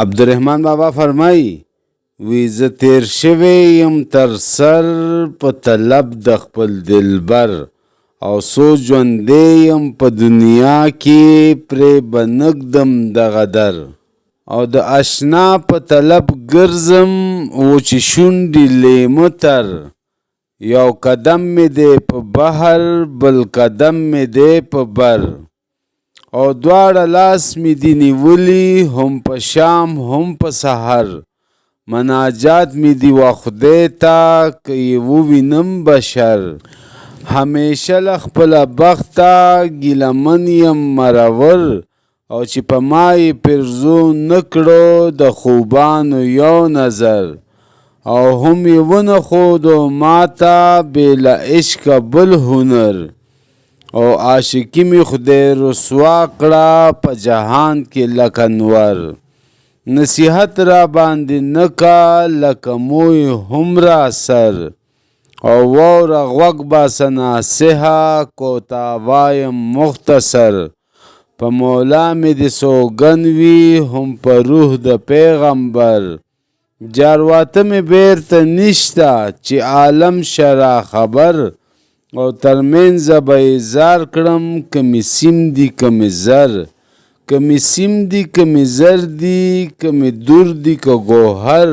عبدالرحمن بابا فرمایي وی زه تیر شوی یم تر سر په طلب د خپل دلبر او څو ژوندی یم په دنیا کې پرې به نه ږدم دغه در او د اشنا په طلب ګرځم وچې شونډې لیمه تر یو قدم مې دی په بحر بل قدم مې دی په بر او دواړه لاس مې دي نیولي هم په شام هم په سحر مناجات مې دي وه خدای ته که یې ووینم بشر همیشه له خپله بخته ګیله من یم مرور او چې په ما یې پیرزو نه کړو د خوبانو یو نظر او هم یې ونه ښودو ماته بې له عشقه بل هنر او عاشقي مې خدای رسوا کړه په جهان کې لکه نور نصیحت را باندې نه کا لکه موی هم را سر او واوره غوږ باسه ناصحه کوتا وایم مختصر په مولا مې دې سوګن وي هم په روح د پیغمبر جارواته مې بیرته نشته چې عالم شرا خبر او ترمنځ به یې زار کړم که مې سیم دي که مې زر که مې سیم دي که مې زر دي که مې دور دي که ګوهر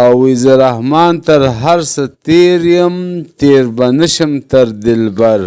او وی زه رحمان تر هر څه تیر یم تیر به نشم تر دلبر.